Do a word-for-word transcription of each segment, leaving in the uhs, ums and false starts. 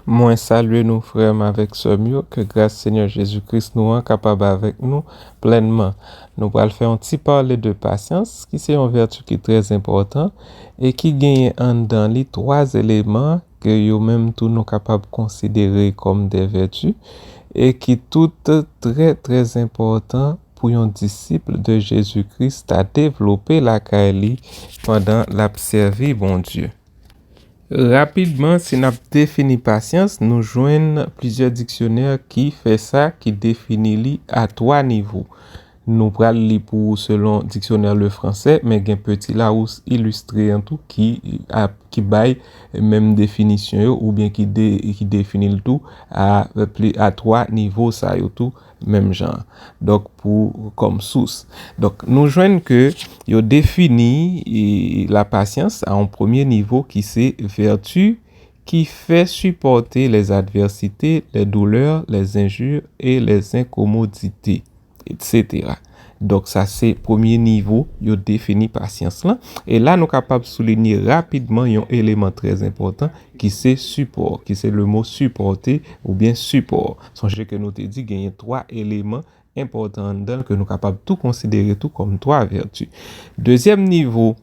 Mwen salye nou, frè m avèk sè m yo, ke gras Senyè Jezi Kris nou an kapab avèk nou plènman. Nou pral fè yon ti pale de pasyans, ki se yon vèti ki trè enpòtan e ki genyen anndan li twa eleman ke yo menm tou nou kapab konsidere kòm de vèti e ki tout trè, trè enpòtan pou yon disip de Jezi Kris ta devlope lakay li pandan l ap sèvi Bondye. Rapidman, si n ap defini pasyans, nou jwenn plizyè diksyonè ki fè sa, ki defini li a twa nivo. Nou pral li pou ou selon diksyonè Le Français, men gen Petit Larousse Illustré an tou ki, ap, ki bay menm definisyon yo oubyen ki, de, ki defini l tou a, pli, a twa nivo sa yo tou menm jan. Donk, pou, kòm sous. Donk, nou jwenn ke yo defini e, la pasyans a yon premye nivo ki se vèti ki fè sipòte les adversités, les douleurs, les injures et les incommodités, et cetera. Donk, sa se premye nivo yo defini pasyans lan. E la, nou kapab soulinye rapidman yon eleman trè enpòtan ki se sipò, ki se le mo supporter oubyen sipò. Sonje ke nou te di genyen twa eleman enpòtan anndan l ke nou kapab tou konsidere tou kòm twa vèti. Dezyèm nivo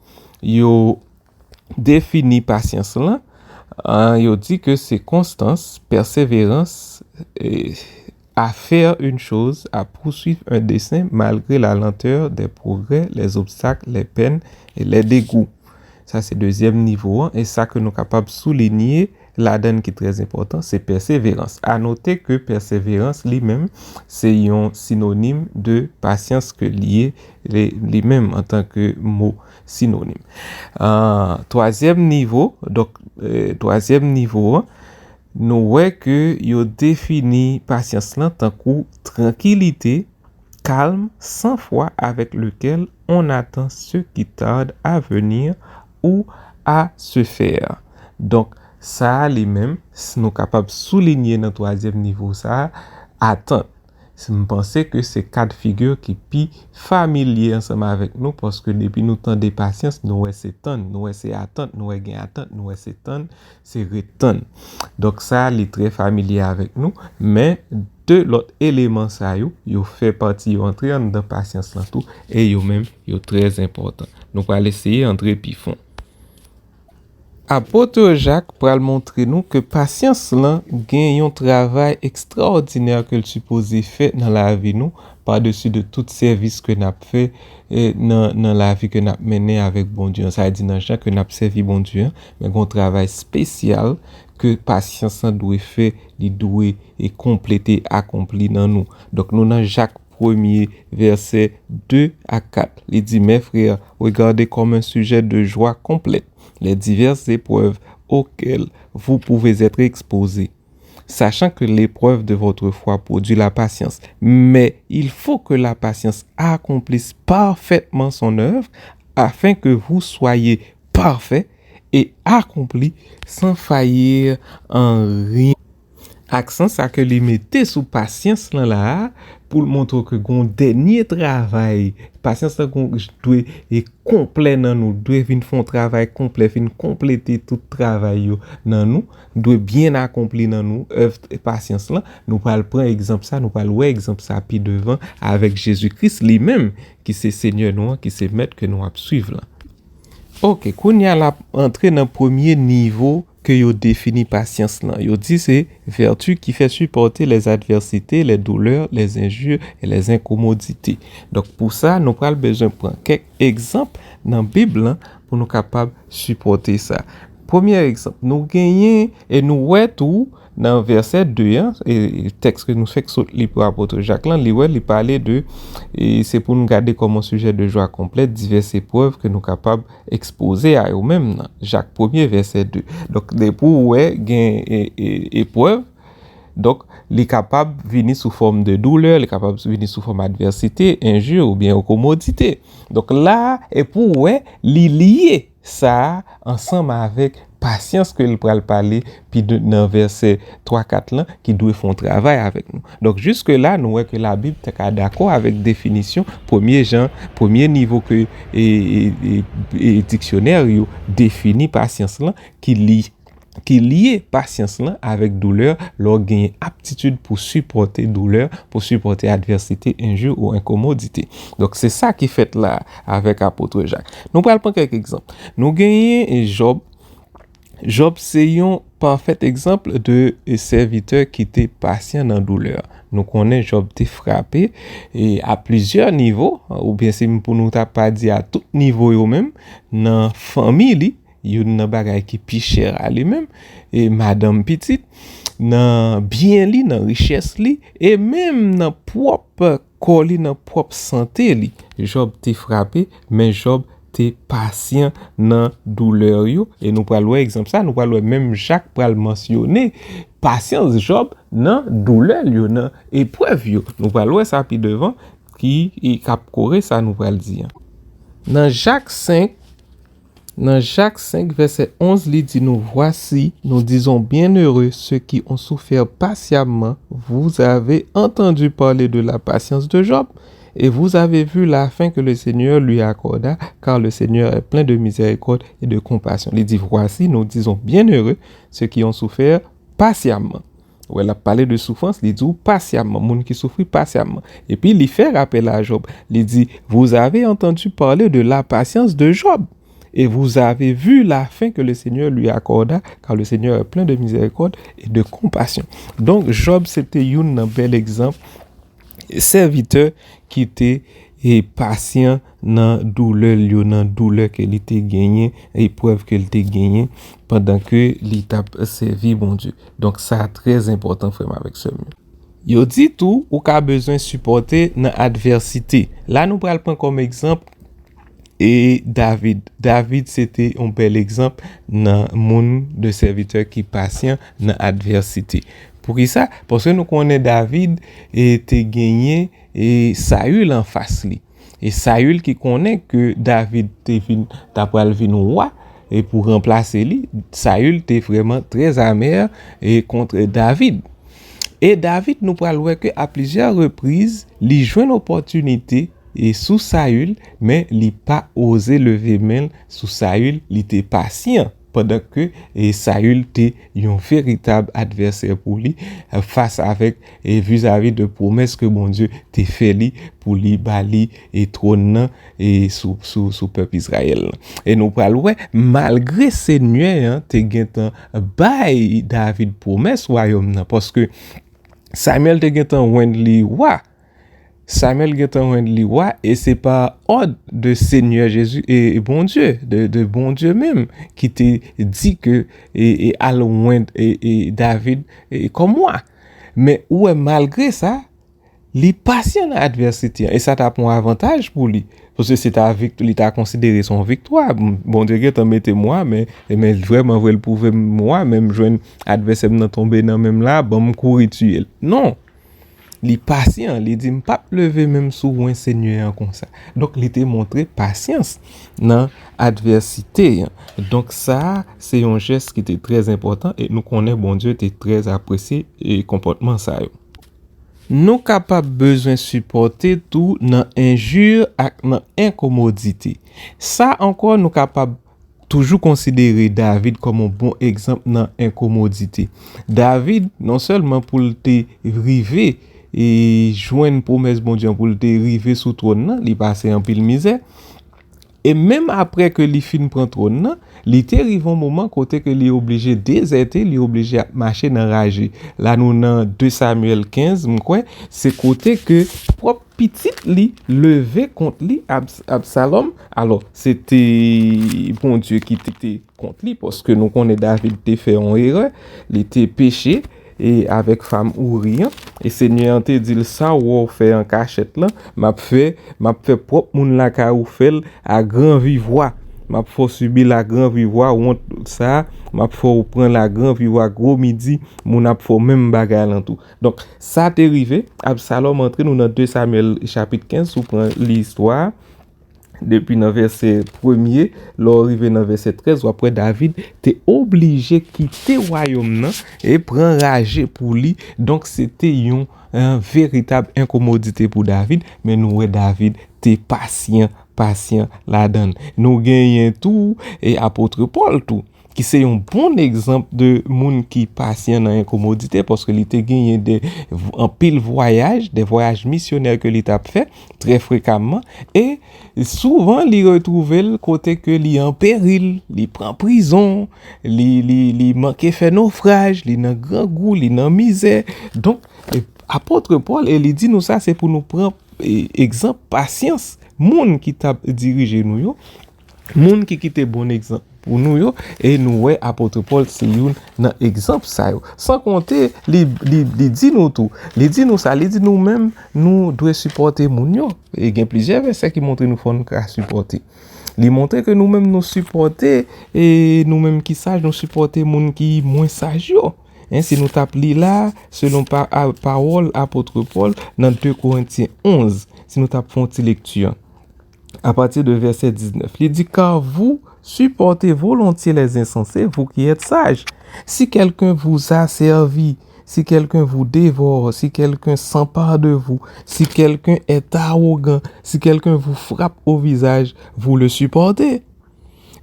yo defini pasyans lan, an, yo di ke se konstans, pèseverans, e, à faire une chose, à poursuivre un dessein malgré la lenteur des progrès, les obstacles, les peines et les dégoûts. Sa se dezyèm nivo an, e sa ke nou kapab soulinye ladan l ki trè enpòtan, se pèseverans. A note ke pèseverans li menm, se yon sinonim de pasyans ke l ye, li, li menm antanke mo sinonim. Ah, twazyèm nivo, donk, eh, twazyèm nivo an, nou wè ke yo defini pasyans lan tankou trankilite, calme, sang-froid avec lequel on attend ce qui tarde à venir ou à se faire. Donk, sa a li menm, s-, nou kapab soulinye nan twazyèm nivo sa a, atant. S-, m panse ke se ka de figir ki pi familye ansanm avèk nou, paske depi nou tande pasyans, nou wè se tann, nou wè se atant, nou wè gen atant, nou wè se tann, se ret tann. Donk sa, li trè familye avèk nou, men de lòt eleman sa yo, yo fè pati, yo antre anndan pasyans lan tou, e yo menm, yo trè enpòtan. Nou pral eseye antre pi fon. Apot Jak pral montre nou ke pasyans lan gen yon travay ekstraòdinè ke l sipoze fè nan lavi nou, padesi de tout sèvis ke n ap fè, e, nan, nan lavi ke n ap mennen avèk Bondye an. Sa vle di nan jan ke n ap sèvi Bondye an, men gen yon travay espesyal ke pasyans lan dwe fè, li dwe e konplete, akonpli nan nou. Donk nou nan Jak premye, vèsè de a kat. Li di, Mes frères, regardez comme un sujet de joie complète les diverses épreuves auxquelles vous pouvez être exposés, sachant que l'épreuve de votre foi produit la patience. Mais il faut que la patience accomplisse parfaitement son œuvre, afin que vous soyez parfaits et accomplis sans faillir en rien. Aksan sa ke li mete sou pasyans lan la a, pou l montre ke gon dènye travay. Pasyans lan gon, dwe e konplè nan nou, dwe vin fè yon travay konplè, vin konplete tout travay yo nan nou, dwe byen akonpli nan nou, èv pasyans lan. Nou pral pran egzanp sa, nou pral wè egzanp sa pi devan avèk Jezi Kris li menm, ki se Senyè nou an, ki se Mèt ke nou ap swiv lan. Oke, kounye a l ap antre nan premye nivo ke yo defini pasyans lan. Yo di se vèti ki fè sipòte les adversités, les douleurs, les injures et les incommodités. Donk, pou sa, nou pral bezwen pran kèk egzanp nan Bib lan pou nou kapab sipòte sa. Premye egzanp, nou genyen, e nou wè tou, nan vèsè de an, e, e tèks ke nou fèk sot li pou apot Jak lan, li wè, li pale de, e se pou nou gade kòm yon sijè de jwa konplèt, divès eprèv ke nou kapab ekspoze a yo menm nan Jak premye, vèsè de. Donk, depi w wè gen, e, e, eprèv, donk, li kapab vini sou fòm de doulè, li kapab vini sou fòm advèsite, enji oubyen enkomodite. Donk, la, e pou w wè, li lye sa a ansanm avèk pasyans ke l pral pale pi de, nan vèsè twa kat lan, ki dwe fè yon travay avèk nou. Donk, jiske la, nou wè ke Labib te ka dakò avèk definisyon premye jan, premye nivo ke, e, e, e, e diksyonè yo defini pasyans lan, ki li ki lye pasyans lan avèk doulè, lè w genyen aptitid pou sipòte doulè, pou sipòte advèsite, enji ou enkomodite. Donk, se sa ki fèt la avèk apot Jak. Nou pral pran kèk egzanp. Nou genyen Jòb. Jòb se yon pafè egzanp de sèvitè ki te pasyan nan doulè. Nou konnen Jòb te frape e a plizyè nivo, oubyen se pou nou ta pa di a tout nivo yo menm, nan fanmi li, youn nan bagay ki pi chè a li menm, e madanm pitit, nan byen li, nan richès li, e menm nan pwòp kò li, nan pwòp sante li. Jòb te frape, men Jòb te pasyan nan doulè yo. E nou pral wè egzanp sa, nou pral wè menm Jak pral mansyone pasyans Jòb nan doulè l yo, nan eprèv yo. Nou pral wè sa pi devan ki, ki k ap kore sa nou pral di an. Nan Jak senk, nan Jak senk, vèsè onz, li di nou, Voici, nous disons, bienheureux ceux qui ont souffert patiemment. Vous avez entendu parler de la patience de Job, et vous avez vu la fin que le Seigneur lui accorda, car le Seigneur est plein de miséricorde et de compassion. Li di, Voici, nous disons, bienheureux ceux qui ont souffert patiemment. Wè, l ap pale de soufrans, li di w pasyamman, moun ki soufri pasyamman. Epi li fè rapèl a Jòb, li di, Vous avez entendu parler de la patience de Job, et vous avez vu la fin que le Seigneur lui accorda, car le Seigneur est plein de miséricorde et de compassion. Donk, Jòb se te youn nan bèl egzanp sèvitè ki te e pasyan nan doulè l yo, nan doulè ke li te genyen, eprèv ke li te genyen pandan ke li t ap sèvi Bondye. Donk, sa trè enpòtan, frè m avèk sè m yo. Yo di tou, ou ka bezwen sipòte nan advèsite. La, nou pral pran kòm egzanp e David. David se te yon bèl egzanp nan moun de sèvitè ki pasyan nan advèsite. Poukisa? Paske nou konnen David e te genyen e Sayil anfas li. E Sayil ki konnen ke David te vin, ta pral vin wa, e pou ranplase li, Sayil te vrèman trè amè e kont David. E David, nou pral wè ke a plizyè repriz, li jwenn opòtinite e sou Sayil, men li pa oze leve men l sou Sayil, li te pasyan. Pandan ke e Sayil te yon veritab advèsè pou li, e fas avèk e vizavi de pwomès ke Bondye te fè li pou li ba li e twòn nan e sou, sou, sou pèp Izrayèl lan. E nou pral wè, malgre Senyè an te gentan bay David pwomès wayòm nan, paske Samuel te gentan wenn li wa, Samuel gentan wenn li wa, e se pa òd de Senyè Jezi e, e Bondye, de, de Bondye menm, ki te di ke e, e al wenn e, e David e, kòm wa. Men ou wè, malgre sa, li pasyan nan advèsite an, e sa t ap yon avantaj pou li. Paske se ta vikt-, li ta konsidere se yon viktwa. Bondye gentan mete m wa, men, men vrèman vre, l pwouve m wa, men m jwenn advèsè m nan tonbe nan men m la, ban m kouri tiye l. Non. Li pasyan, li di, "M p ap leve men m sou wen Senyè an konsa." Donk, li te montre pasyans nan advèsite an. Donk, sa a, se yon jès ki te trè enpòtan e nou konnen Bondye te trè apresye e konpòtman sa yo. Nou kapab bezwen sipòte tou nan enji ak nan enkomodite. Sa ankò, nou kapab toujou konsidere David kòm yon bon egzanp nan enkomodite. David, non sèlman pou l te rive e jwenn pwomès Bondye an, pou l te rive sou twòn nan, li pase anpil mizè. E menm apre ke li fin pran twòn nan, li te rive yon moman kote ke li oblije dezète, li oblije ap mache nan raje. La nou nan de Samyèl kenz, m kwè, se kote ke pwòp pitit li leve kont li, Abs-, Absalòm. Alò, se te Bondye ki te, te kont li, paske nou konnen David te fè yon erè, li te peche, e avèk fanm Ouri an, e Senyè an te di l, "Sa w wè w fè an kachèt lan, m ap fè, m ap fè pwòp moun lakay ou fè l a gran vivwa. M ap fè w sibi l a gran vivwa, wont sa a, m ap fè w pran l a gran vivwa, gwo midi, moun ap fè w menm bagay lan tou." Donk, sa te rive, Absalòm antre, nou nan de Samyèl chapit kenz, si w pran li istwa a, depi nan vèsè premye, lè w rive nan vèsè trèz, w ap wè David te oblije kite wayòm nan e pran raje pou li. Donk, se te yon, yon veritab enkomodite pou David, men nou wè David te pasyan, pasyan ladan l. Nou genyen tou, e apot Pòl tou, ki se yon bon egzanp de moun ki pasyan nan enkomodite, paske li te genyen de, anpil vwayaj, de vwayaj misyonè ke li t ap fè trè frekamman, e souvan li retwouve l kote ke li an peril, li pran prizon, li, li, li manke fè nofraj, li nan grangou, li nan mizè. Donk, e, apot Pòl, e li di nou sa, se pou nou pran, e, egzanp pasyans moun ki t ap dirije nou yo, moun ki kite bon egzanp pou nou yo, e nou wè apot Pòl se youn nan egzanp sa yo. San konte, li, li, li di nou tou, li di nou sa, li di nou menm, nou dwe sipòte moun yo. E gen plizyè vèsè ki montre nou fò nou ka sipòte. Li montre ke nou menm nou sipòte, e nou menm ki saj, nou sipòte moun ki mwen saj yo. En, si nou t ap li la, selon pa, a, pawòl apot Pòl nan de Korentyen onz, si nou t ap fè yon ti lekti, apati de vèsè diznèf, li di, car vous supportez volontiers les insensés, vous qui êtes sages. Si quelqu'un vous asservit, si quelqu'un vous dévore, si quelqu'un s'empare de vous, si quelqu'un est arrogant, si quelqu'un vous frappe au visage, vous le supportez.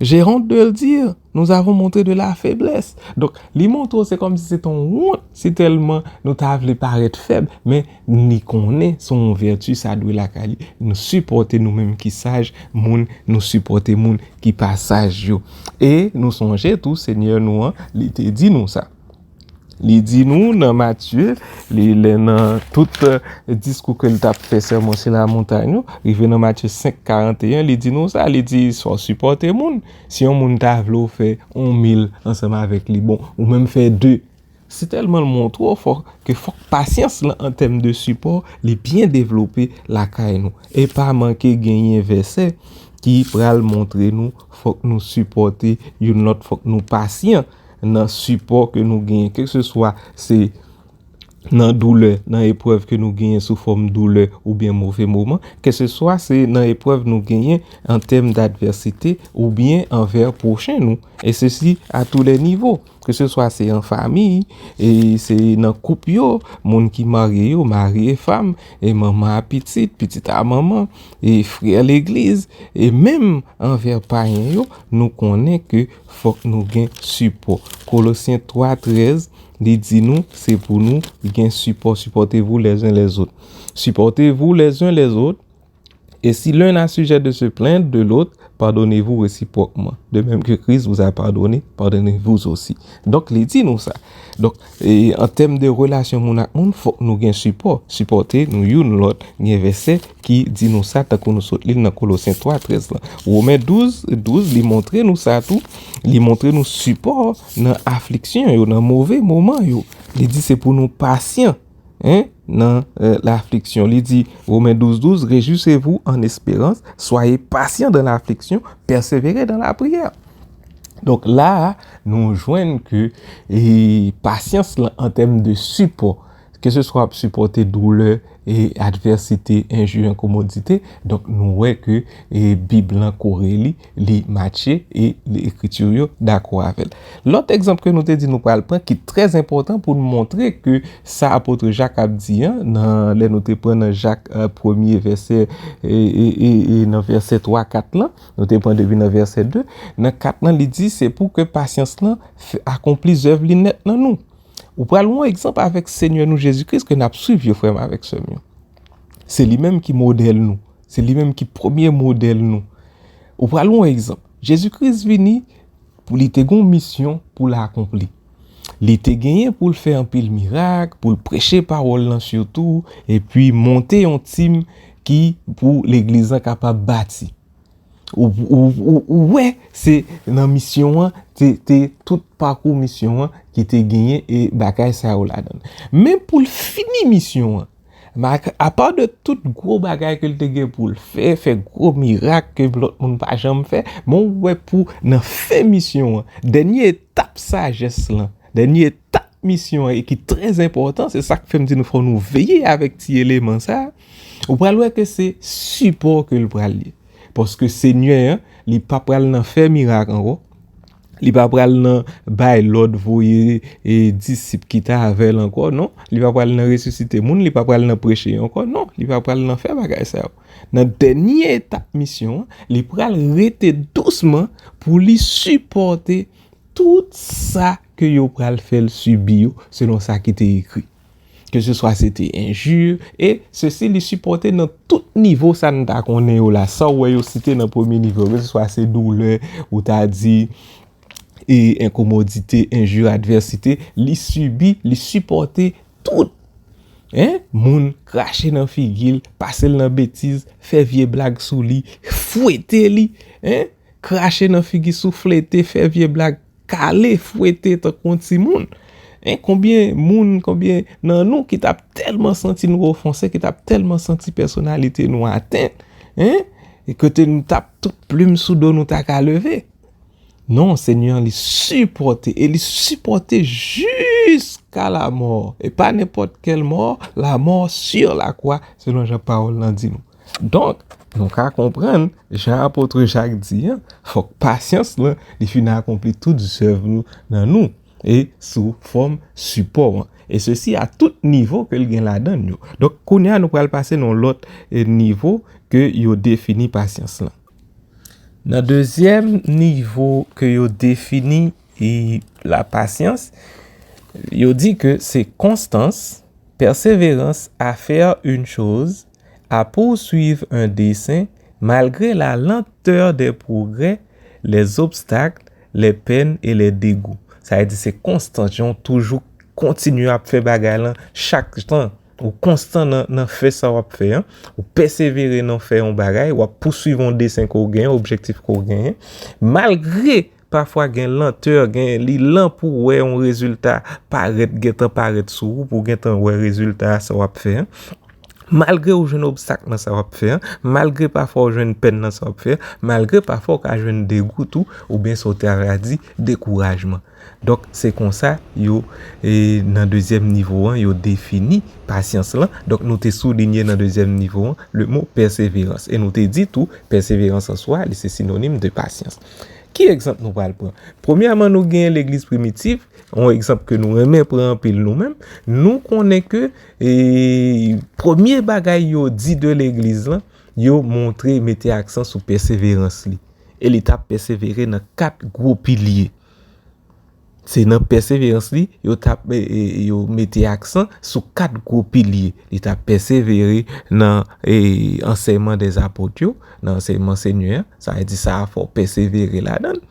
J'ai honte de le dire, nous avons montré de la faiblesse. Donk, li montre w se kòmsi se te yon wont si tèlman nou ta vle parèt fèb, men li konnen se yon vèti sa dwe lakay li. Nou sipòte nou menm ki saj, moun, nou sipòte moun ki pa saj yo. E nou sonje tou, Senyè nou an, li te di nou sa. Li di nou nan Matye, li lè nan tout, eh, diskou ke l t ap fè, Sèmon si la montany yo, rive nan Matye senk karanteyen, li di nou sa, li di, sa w sipòte moun. Si yon moun ta vle w fè yon mil ansanm avèk li, bon, ou menm fè de. Si tèlman l montre w fò, ke fòk pasyans lan an tèm de sipò, li byen devlope lakay nou. E pa manke genyen vèsè ki pral montre nou fòk nou sipòte youn lòt, fòk nou pasyan nan sipò ke nou genyen, kèlkeswa se nan doulè, nan eprèv ke nou genyen sou fòm doulè oubyen move moman, kèlkeswa se nan eprèv nou genyen an tèm d'adversité oubyen anvè pwochen nou, et ceci à tous les niveaux, kèlkeswa se an fanmi, e se nan koup yo, moun ki marye yo, mari e fanm, e manman a pitit, pitit a manman, e frè legliz, e menm anvè payen yo, nou konnen ke fòk nou gen sipò. Kolosyen twa trèz, li di nou, se pou nou gen sipò. Supportez-vous les uns les autres. Supportez-vous les uns les autres. Et si l'un a sujet de se plaindre de l'autre, pardonnez-vous réciproquement. De même que Christ vous a pardonné, pardonnez-vous aussi. Donk, li di nou sa. Donk, e, an tèm de relasyon moun ak moun, fòk nou gen sipò. Sipòte nou youn lòt. Gen vèsè ki di nou sa, tankou nou sot li l nan Kolosyen twa trèz lan. Women douz douz, li montre nou sa tou. Li montre nou sipò nan afliksyon yo, nan move moman yo. Li di se pou nou pasyan, en, nan, eh, lafliksyon. Li di, Women douz douz, réjouissez-vous en espérance, soyez patients dans l'affliction, persévérez dans la prière. Donk la a, nou jwenn ke, e, pasyans lan an tèm de sipò, keseswa ap sipòte doulè, e, advèsite, enji, enkomodite, donk nou wè ke, e, Bib lan kore li, li matche, e li, ekriti yo dakò avè l. Lòt egzanp ke nou te di nou pral pran, ki trè enpòtan pou n montre ke sa apot Jak ap di an, nan, lè nou te pran nan Jak, eh, premye vèsè, e, e, e, e nan vèsè twa, kat lan, nou te pran depi nan vèsè de, nan kat lan, li di, se pou ke pasyans lan f-, akonpli zèv li nèt nan nou. Ou pral wè yon egzanp avèk Senyè nou Jezi Kris ke n ap swiv yo, frè m avèk sè m yo. Se li menm ki modèl nou. Se li menm ki premye modèl nou. Ou pral wè yon egzanp. Jezi Kris vini pou li te gen yon misyon pou l akonpli. Li te genyen pou l fè anpil mirak, pou l preche pawòl lan sitou, epi monte yon tim ki pou legliz lan kapab bati. Ou, ou, ou, ou wè, se nan misyon an, te, te tout pakou misyon an ki te genyen e bagay sa yo ladan l. Men pou l fini misyon an, ma-, apa de tout gwo bagay ke l te gen pou l fè, fè gwo mirak ke lòt moun pa janm fè, men w wè pou nan fen misyon an, dènye etap sajès lan, dènye etap misyon an, e ki trè enpòtan, se sa k fè m di nou fò nou veye avèk ti eleman sa a, ou pral wè ke se sipò ke l pral ye. Paske Senyè an, li pa pral nan fè mirak ankò. Li pa pral nan bay lòd voye, e, disip ki t avè l ankò, non. Li pa pral nan resisite moun, li pa pral nan preche ankò, non. Li pa pral nan fè bagay sa yo. Nan dènye etap misyon an, li pral rete dousman pou li sipòte tout sa ke yo pral fè l sibi yo, selon sa ki te ekri. Ke se swa se te enji, e sesi li sipòte nan tout nivo sa n ta konnen yo la, sa w wè yo site nan premye nivo, ke se swa se doulè, ou ta di, e enkomodite, enji, advèsite, li sibi, li sipòte tout. Hein? Moun krache nan figi l, pase l nan betiz, fè vye blag sou li, fwete li, hein? Krache nan figi, souflete, fè vye blag, kale, fwete tankou yon timoun. Hein? Konbyen moun, konbyen nan nou ki t ap tèlman santi nou ofanse, ki t ap tèlman santi pèsonalite nou atent, hein? E kote nou t ap tout plim sou do nou ta ka leve. Non, Senyè an, li sipòte, e li sipòte jiska lamò. E pa nenpòt kèl mò, lamò sur la croix, selon jan pawòl lan di nou. Donk, nou ka konprann, jan apot Jak di an, fòk pasyans lan, li fin akonpli tout zèv nou nan nou, e sou fòm sipò an. E sesi a tout nivo ke l gen ladan l yo. Donk, kounye a, nou pral pase nan lòt, e, nivo ke yo defini pasyans lan. Nan dezyèm nivo ke yo defini, e, lapasyans, yo di ke se konstans, persévérance à faire une chose, à poursuivre un dessein, malgré la lenteur des progrès, les obstacles, les peines et les dégoûts. Sa vle di se konstans, jan w toujou kontinye ap fè bagay lan chak tan. Ou konstan nan, nan fè sa w ap fè an. Ou pèsevere nan fè yon bagay, w ap pouswiv yon desen ke w genyen, objektif ke w genyen. Malgre pafwa gen lantè, gen li lan pou w wè yon rezilta parèt, gentan parèt sou ou, pou w gentan wè rezilta sa w ap fè an. Malgre w jwenn obstak nan sa w ap fè an, malgre pafwa w jwenn pèn nan sa w ap fè an, malgre pafwa w ka jwenn degou tou, oubyen sa w te ka di dekourajman. Donk, se konsa yo, e, nan dezyèm nivo an, yo defini pasyans lan. Donk, nou te soulinye nan dezyèm nivo an, le mo pèseverans. E nou te di tou, pèseverans an swa, li se sinonim de pasyans. Ki egzanp nou pral pran? Premyèman, nou gen legliz primitiv, yon egzanp ke nou renmen pran anpil nou menm. Nou konnen ke, e, premye bagay yo di de legliz lan, yo montre, mete aksan sou pèseverans li. E li t ap pèsevere nan kat gwo pilye. Se nan pèseverans li, yo t ap, e, e, yo mete aksan sou kat gwo pilye. Li t ap pèsevere nan, e, ansèyman dè apot yo, nan ansèyman Senyè an. Sa vle di sa a fò w pèsevere ladan l.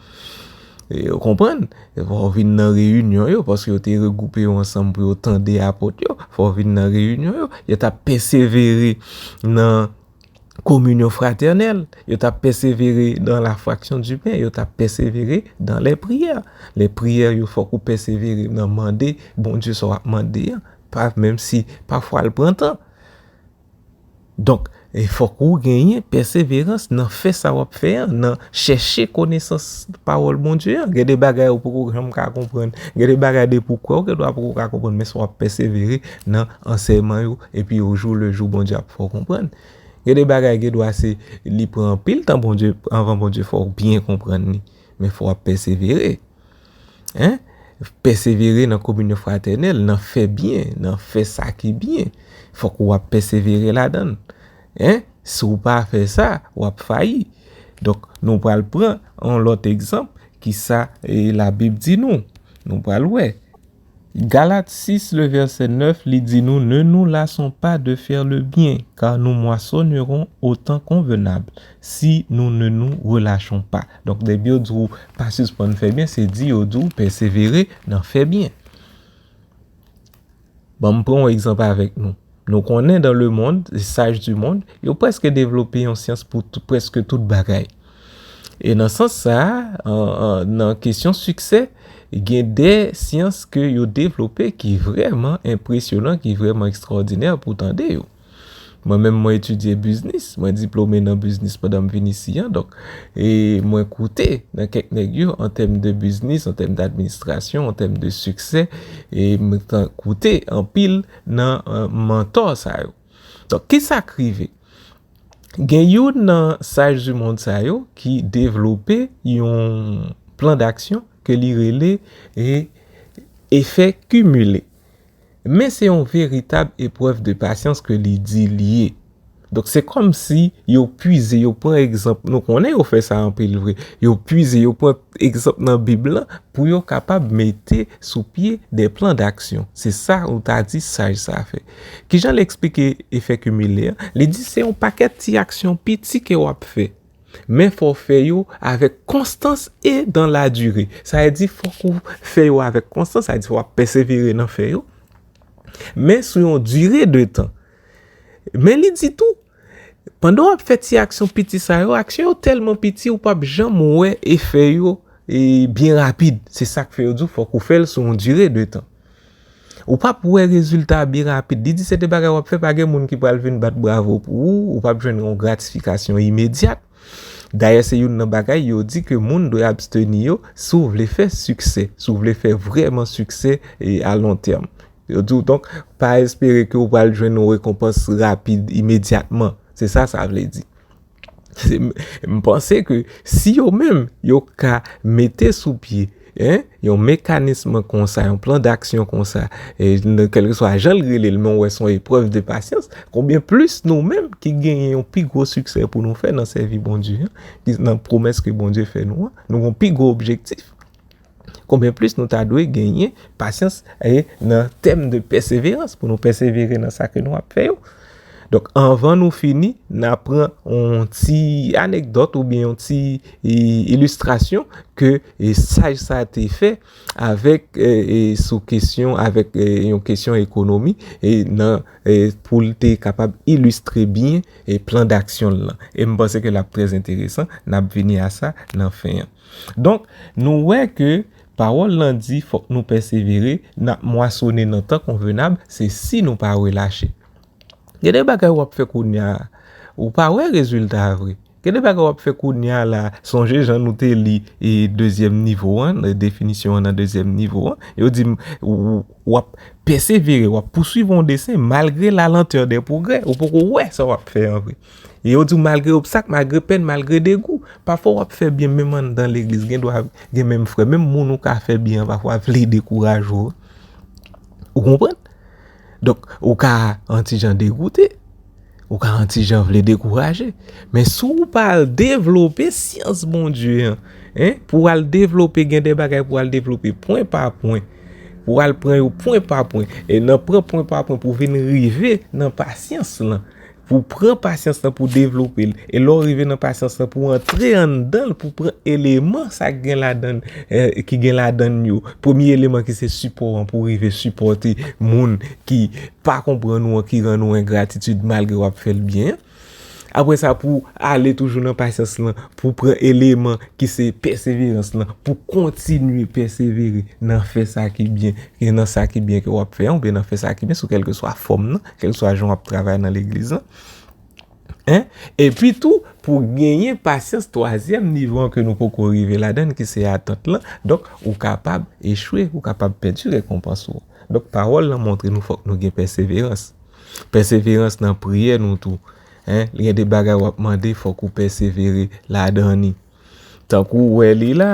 E, ou konprann? Fò w vin nan reyinyon yo, paske yo te regwoupe yo ansanm pou yo tande apot yo. Fò w vin nan reyinyon yo. Yo t ap pèsevere nan kominyon fratènèl, yo t ap pèsevere dans la fraction du pain, yo t ap pèsevere dans les prières. Les prières, yo fòk ou pèsevere nan mande Bondye sa w ap mande an, pa, menm si pafwa l pran tan. Donk, e fòk ou genyen pèseverans nan fè sa w ap fè an, nan chèche konesans pawòl Bondye an. Gen de bagay ou poko janm ka konprann. Gen de bagay depi w kwè, ou gendwa poko ka konprann, men si w ap pèsevere nan ansèyman yo, epi au jour le jour, Bondye ap fè w konprann. Gen de bagay gendwa se li pran anpil tan Bondye, anvan Bondye fè w byen konprann li. Men fò w ap pèsevere. Hein? Pèsevere nan kominyon fratènèl, nan fè byen, nan fè sa ki byen. Fòk w ap pèsevere ladan l. Hein? Si w pa fè sa, w ap fayi. Donk, nou pral pran yon lòt egzanp, ki sa, e, Labib di nou. Nou pral wè. Galates six, le verset neuf, li di nou, ne nous lassons pas de faire le bien, car nous moissonnerons au temps convenable, si nous ne nous relâchons pas. Donk, depi yo di w pa sispann fè byen, se di yo di w pèsevere nan fè byen. Ban m pran yon egzanp avèk nou. Nou konnen dans le monde, les sages du monde, yo prèske devlope yon syans pou tou, prèske tout bagay. E nan sans sa a, an, an, nan kesyon siksè, gen de syans ke yo devlope ki vrèman enpresyonan, ki vrèman ekstwòdinè pou tande yo. Mwen menm, mwen etidye biznis, mwen diplome nan biznis pandan m vin isi an, donk, e mwen koute nan kèk nèg yo an tèm de biznis, an tèm d'administrasyon, an tèm de siksè, e mwen t-, koute anpil nan, e, mantò sa yo. Donk, ki sa k rive? Gen youn nan saj di mond sa yo ki devlope yon plan d'aksyon ke li rele, e, efè kimile. Men se yon veritab eprèv de pasyans ke li di li ye. Donk, se kòmsi yo pwize, yo pran egzanp, nou konnen yo fè sa anpil vre, yo pwize, yo pran egzanp nan Bib lan pou yo kapab mete sou pye de plan d'action. Se sa ou ta di saj sa fè. Kijan l eksplike efè kimile an? Li di se yon pakèt ti aksyon piti ke w ap fè. Men fò w fè yo avèk konstans e dans la durée. Sa vle di fòk ou fè yo avèk konstans, sa vle di w ap pèsevere nan fè yo. Men sou yon dire de tan. Men li di tou, pandan w ap fè ti aksyon piti sa yo, aksyon yo tèlman piti ou p ap janm wè efè yo e byen rapid. Se sa k fè yo di w fòk ou fè l sou yon dire de tan. Ou p ap wè rezilta byen rapid. Li di se de bagay w ap fè, pa gen moun ki pral vin bat bravo pou ou, ou p ap jwenn yon gratifikasyon imedyat. Dayè, se youn nan bagay yo di ke moun dwe absteni yo si w vle fè siksè, si w vle fè vrèman siksè e a lon tèm. Yo di w, donk, pa espere ke w pral jwenn yon rekonpans rapid, imedyatman. Se sa sa vle di. Se, m, m panse ke si yo menm, yo ka mete sou pye, en, yon mekanism konsa, yon plan d'action konsa, e, nan, kèlkeswa jan l rele l, men w wè se yon eprèv de pasyans, konbyen plis nou menm ki genyen yon pi gwo siksè pou nou fè nan sèvi Bondye, en, ki, nan pwomès ke Bondye fè nou an, nou gen yon pi gwo objektif. Konbyen plis nou ta dwe genyen pasyans e nan tèm de pèseverans pou nou pèsevere nan sa ke nou ap fè yo. Donk, anvan nou fini, n a pran yon ti anekdòt oubyen yon ti, e, ilistrasyon ke, e, saj sa te fè avèk, e, e, sou kesyon, avèk, e, yon kesyon ekonomi, e nan, e, pou l te kapab ilistre byen, e, plan d'aksyon l lan. E m panse ke l ap trè enteresan, n ap vini a sa nan fen an. Donk, nou wè ke pawòl lan di fòk nou pèsevere, n ap mwasonnen nan tan konvenab, se si nou pa relache. Gen de bagay w ap fè kounye a, ou pa wè rezilta a vre. Gen de bagay w ap fè kounye a la, sonje jan nou te li e dezyèm nivo an, nan definisyon an nan dezyèm nivo an, yo di m, ou, w ap pèsevere, w ap pouswiv yon desen malgre la lenteur des progrès, ou poko wè sa w ap fè an vre. E yo di w malgre obstak, malgre pèn, malgre degou, pafwa w ap fè byen menm anndan legliz, gen dwa gen menm frè, menm moun ou ka fè byen an pafwa vle dekouraje w. Ou konprann? Donk, ou ka an ti jan degoute, ou ka an ti jan vle dekouraje. Men si w pa al devlope syans Bondye an, en, pou w al devlope, gen de bagay pou w al devlope pwen pa pwen, pou w al pran yo pwen pa pwen, e nan pran pwen pa pwen pou vin rive nan pasyans lan, pou pran pasyans lan pou devlope l, e lè w rive nan pasyans lan pou antre anndan l, pou pran eleman sa k gen ladan l, eh, ki gen ladan l yo. Premye eleman ki se sipò an pou rive sipòte moun ki pa konprann ou an, ki rann ou engratitid malgre w ap fè l byen. Apre sa, pou ale toujou nan pasyans lan, pou pran eleman ki se pèseverans lan, pou kontinye pèsevere nan fè sa ki byen, e nan sa ki byen ke w ap fè an, oubyen nan fè sa ki byen sou kèlkeswa fòm nan, kèlkeswa jan w ap travay nan legliz lan. En? Epi tou, pou genyen pasyans twazyèm nivo an ke nou poko rive ladan l, ki se atant lan, donk, ou kapab echwe, ou kapab pèdi rekonpans ou. Donk, pawòl lan montre nou fòk nou gen pèseverans. Pèseverans nan priyè nou tou. En, gen de bagay w ap mande, fòk ou pèsevere ladan li. Tankou w wè li la,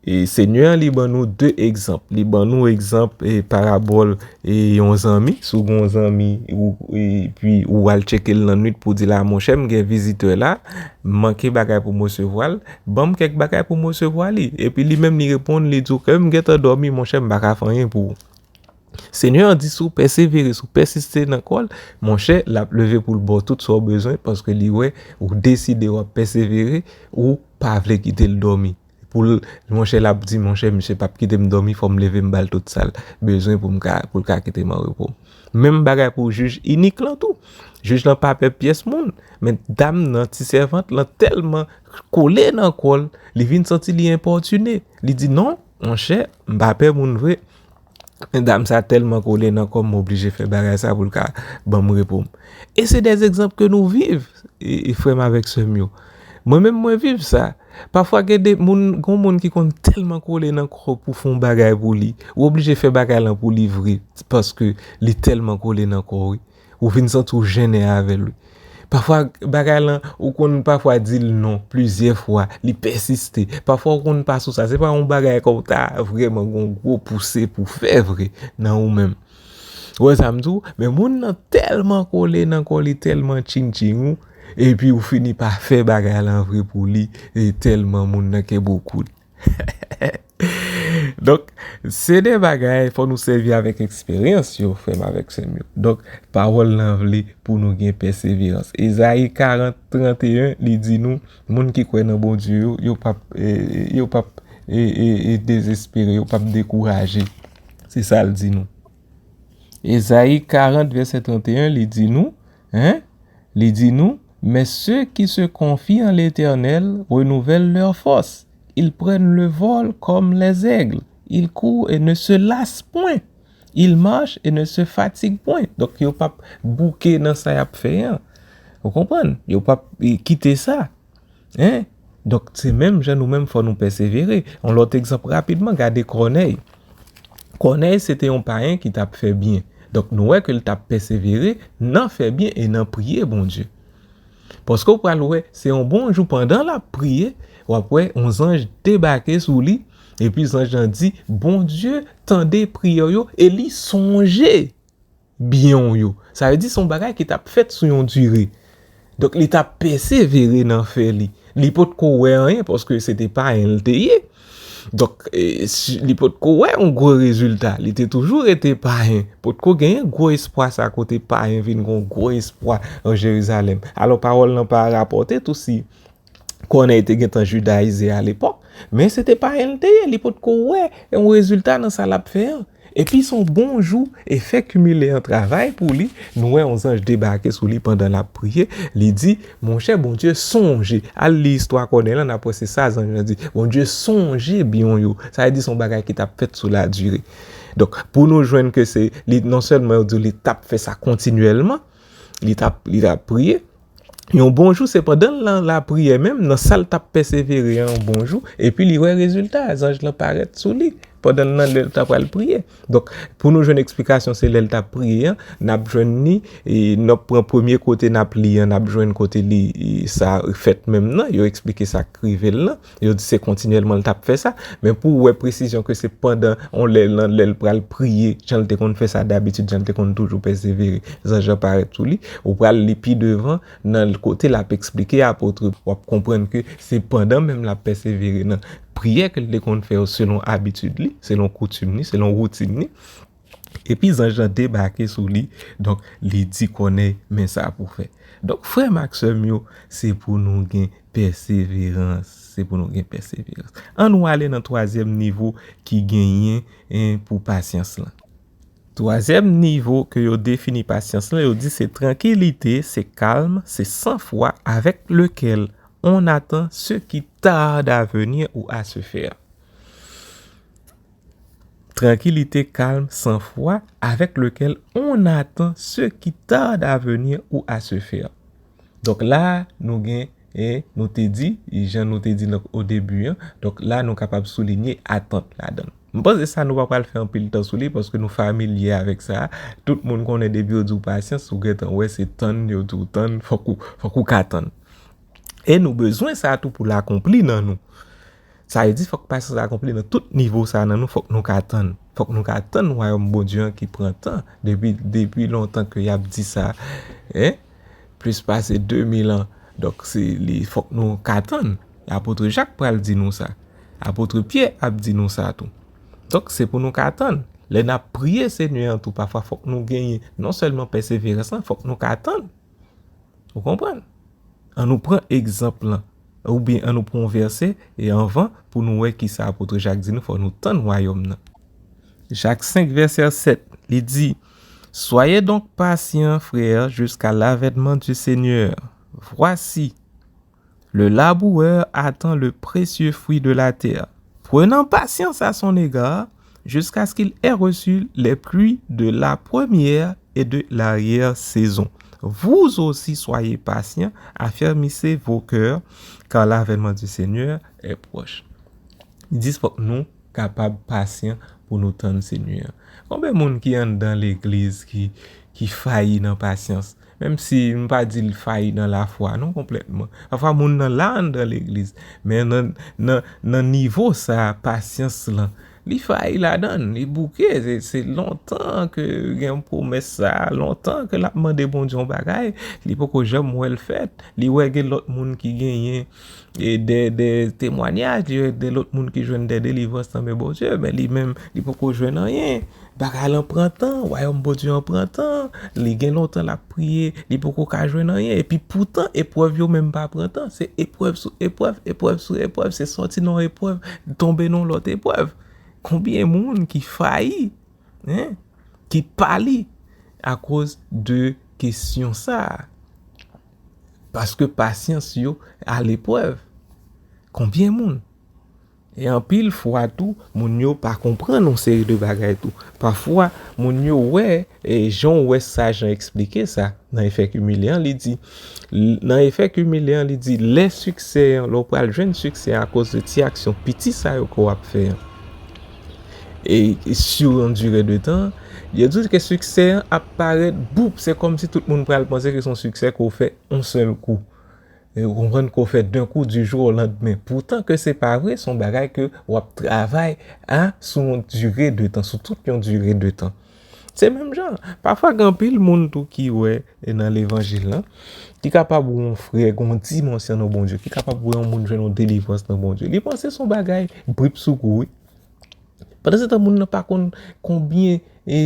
e Senyè an, li ban nou de egzanp. Li ban nou egzanp, e parabòl, e yon zanmi. Si w gen yon zanmi, ou, epi ou al tcheke l nan nwit pou di l, a, monchè, m gen vizitè la, m manke bagay pou m resevwa l, ban m kèk bagay pou m resevwa li. Epi li menm, li reponn, li di w, ke m gentan dòmi, monchè, m pa ka fè anyen pou ou. Senyè an di, si w pèsevere, si w pèsiste nan kò l, monchè, l ap leve pou l ba w tout sa w bezwen, paske li wè ou deside w ap pèsevere, ou pa vle kite l dòmi. Pou l, monchè, l ap di, monchè, misye p ap kite m dòmi, fò m leve m ba l tout sa l bezwen pou m ka, pou l ka kite m an repo. Menm bagay pou jij inik lan tou. Jij lan pa pè pyès moun, men dam nan, ti sèvant lan tèlman kole nan kò l, li vin santi li enpòtine. Li di, non, monchè, m pa pè moun vre. Men dam sa tèlman kole nan kò m, m oblije fè bagay sa pou l ka ban m repo m. E se de egzanp ke nou viv, e, e frè m avèk sè m yo. Mwen menm, mwen viv sa. Pafwa, gen de moun, gen moun ki konn tèlman kole nan kò pou fè yon bagay pou li. Ou oblije fè bagay lan pou li vre, paske li tèlman kole nan kò w, wi. Ou vin santi w jennen avè l, wi. Pafwa, bagay lan, ou konn pafwa di l non plizyè fwa, li pèsiste. Pafwa, ou konn pa sou sa. Se pa yon bagay ke w ta vrèman gen yon gwo pouse pou fè vre nan ou menm. Ou wè sa m di w? Men moun nan tèlman kole nan kò li, tèlman tching tching ou, epi ou fini pa fè bagay lan vre pou li, e tèlman moun nan kenbe w koud. Donk, se de bagay, fò nou sèvi avèk eksperyans yo, frè m avèk sè m yo. Donk, pawòl lan vle pou nou gen pèseverans. Ezayi karant, tranteyen, li di nou, moun ki kwè nan Bondye yo, yo p ap, e, yo p ap, e, e, e, dezespere, yo p ap dekouraje. Se sa l di nou. Ezayi karant, vèsè tranteyen, li di nou, en, li di nou, mais ceux qui se confient en l'Éternel renouvellent leur force. Ils prennent le vol comme les aigles. Ils courent et ne se lassent point. Ils marchent et ne se fatiguent point. Donk, yo p ap bouke nan sa y ap fè an. Ou konprann? Yo p ap, e, kite sa. En? Donk, se menm jan nou menm, fò nou pèsevere. Yon lòt egzanp rapidman, gade Kònèy. Kònèy, se te yon payen ki t ap fè byen. Donk, nou wè ke l t ap pèsevere nan fè byen e nan priye Bondye. Paske w pral wè, se yon bon jou pandan l ap priye, w ap wè yon zanj debake sou li, epi zanj lan di, Bondye tande priyè w yo e li sonje byen w yo. Sa vle di se yon bagay ki t ap fèt sou yon dire. Donk, li t ap pèsevere nan fè li. Li potko wè anyen, paske se te payen l te ye. Donk, e, si, li potko wè yon gwo rezilta. Li te toujou rete payen. Potko genyen gwo espwa sa kote payen vin gen yon gwo espwa an Jerizalèm. Alò, pawòl lan pa rapòte tou si Kònèy te gentan jidayize alepòk, men se te payen l te ye. Li potko wè yon rezilta nan sa l ap fè an. Epi se yon bon jou, efè kimile an travay pou li. Nou wè yon zanj debake sou li pandan l ap priye. Li di, monchè, Bondye sonje. Al li istwa Kònèy lan, n ap wè se sa zanj lan di. Bondye sonje byen w yo. Sa vle di se yon bagay ki t ap fèt sou ladire. Donk, pou nou jwenn ke se, li, non sèlman yo di w li t ap fè sa kontinyèlman, li t ap, li t ap priye, yon bon jou, se pandan l nan lapriyè menm, nan sa l t ap pèsevere an, yon bon jou, epi li wè rezilta, zanj lan parèt sou li, pandan l nan lè l t ap pral priye. Donk, pou nou jwenn eksplikasyon, se lè l t ap priye an, n ap jwenn li, e n ap pran premye kote n ap li an, n ap jwenn kote li, e, sa fèt menm nan, yo eksplike sa k rive l lan, yo di se kontinyèlman l t ap fè sa, men pou w wè presizyon ke se pandan yon lè nan lè l pral priye, jan l te konn fè sa dabitid, jan l te konn toujou pèsevere, zanj lan parèt sou li, ou pral li pi devan, nan kote l ap eksplike apot, w ap konprann ke se pandan menm l ap pèsevere nan priyè ke l te konn fè yo selon abitid li, selon koutim li, selon woutin li. Epi zanj lan debake sou li, donk li di Kònèy, men sa pou fè. Donk, frè m ak sè m yo, se pou nou gen pèseverans. Se pou nou gen pèseverans. Ann nou ale nan twazyèm nivo ki genyen, en, pou pasyans lan. Twazyèm nivo ke yo defini pasyans lan, yo di se trankilite, se kalm, se sanfwa avec lequel on attend ce qui tarde à venir ou à se faire. Trankilite, kalm, sanfwa avec lequel on attend ce qui tarde à venir ou à se faire. Donk la, nou gen, e nou te di, jan nou te di l o debi an, donk la, nou kapab soulinye atant ladan l. M panse sa nou pa pral fè anpil tan sou li, paske nou familye avèk sa. Tout moun konnen depi yo di w pasyans, ou gentan wè se tann, yo di w tann, fòk ou, fòk ou ka tann. E nou bezwen sa tou pou l akonpli nan nou. Sa vle di fòk pasyans la akonpli nan tout nivo sa nan nou, fòk nou ka tann. Fòk nou ka tann wayòm Bondye an ki pran tan. Depi, depi lontan ke y ap di sa, en? Plis pase de mil an. Donk, se li, fòk nou ka tann. Apot Jak pral di nou sa. Apot Pyè ap di nou sa tou. Donk, se pou nou ka tann. Lè n ap priye Senyè an tou, pafwa fòk nou genyen non sèlman pèseverans lan, fòk nou ka tann. Ou konprann? Ann nou pran egzanp lan. Oubyen ann nou pran yon vèsè e anvan pou nou wè kisa apot Jak di nou, fò nou tann wayòm nan. Jak senk, vèsè sèt, li di, Soyez donc patients, frères, jusqu'à l'avènement du Seigneur. Voici, le laboureur attend le précieux fruit de la terre, prenant patience à son égard, jusqu'à ce qu'il ait reçu les pluies de la première et de l'arrière-saison. Vous aussi soyez patients, affermissez vos cœurs, car l'avènement du Seigneur est proche. Li di fòk nou kapab pasyan pou nou tann Senyè a. Konbyen moun ki anndan legliz ki, ki fayi nan pasyans? Menm si m pa di l fayi nan lafwa non konplètman. Pafwa moun nan la anndan legliz, men nan, nan, nan nivo sa a, pasyans lan, Li fayi ladan l, li bouke. Se, se lontan ke gen pwomès sa, lontan ke l ap mande Bondye yon bagay, li poko janm wè l fèt. Li wè gen lòt moun ki genyen e de, de temwanyaj, li wè de lòt moun ki jwenn de delivrans nan men Bondye, men li menm, li poko jwenn anyen. Bagay lan pran tan, wayòm Bondye an pran tan, li gen lontan l ap priye, li poko ka jwenn anyen. Epi poutan, eprèv yo menm pa pran tan. Se eprèv sou eprèv, eprèv sou eprèv, se sòti nan yon eprèv, tonbe nan yon lòt eprèv. Konbyen moun ki fayi, hein, ki pali akoz de kesyon sa a? Paske pasyans yo aleprèv. Konbyen moun? E anpil fwa tou, moun yo pa konprann yon seri de bagay tou. Pafwa, moun yo wè, e jan w wè sa Jan eksplike sa, nan efè kimile an, li di, l- nan efè kimile an, li di, lè siksè an, lè w pral jwenn siksè an akoz de ti aksyon piti sa yo ke w ap fè an, e sur yon dire de tan, yo di ke siksè an ap parèt, boup, se kòmsi tout moun pral panse ke se yon siksè ke w fè yon sèl kou. E ou konprann ke w fè d'un coup du jour au lendemain. Poutan ke se pa vre, se yon bagay ke w ap travay a sou yon dire de tan, sou tout yon dire de tan. Se menm jan, pafwa gen anpil moun tou ki wè e nan levanjil lan, ki kapab wè yon frè gen yon dimansyon nan Bondye, ki kapab wè yon moun jwenn yon delivrans nan Bondye. Li panse se yon bagay brip sou kou, wi. Pandan se tan, moun nan pa konn konbyen, e,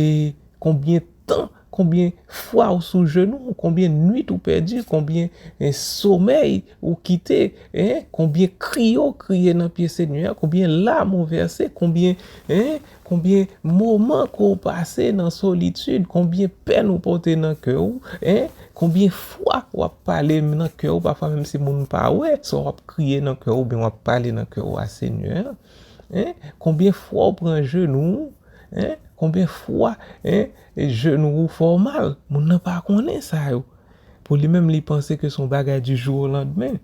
konbyen tan, konbyen fwa ou sou jenou, konbyen nwit ou pèdi, konbyen, e, somèy ou kite, e, konbyen kri ou kriye nan pye Senyè a, konbyen lam ou vèse, konbyen, e, konbyen moman ke w pase nan solitid, konbyen pèn ou pote nan kè w, e, konbyen fwa w ap pale nan kè w, pafwa menm si moun pa wè, swa w ap kriye nan kè w oubyen w ap pale nan kè w a Senyè a. Hein? Konbyen fwa w pran jenou w? Hein? Konbyen fwa, hein, jenou w fè w mal? Moun nan pa konnen sa yo. Pou li menm, li panse ke se yon bagay du jour au lendemain.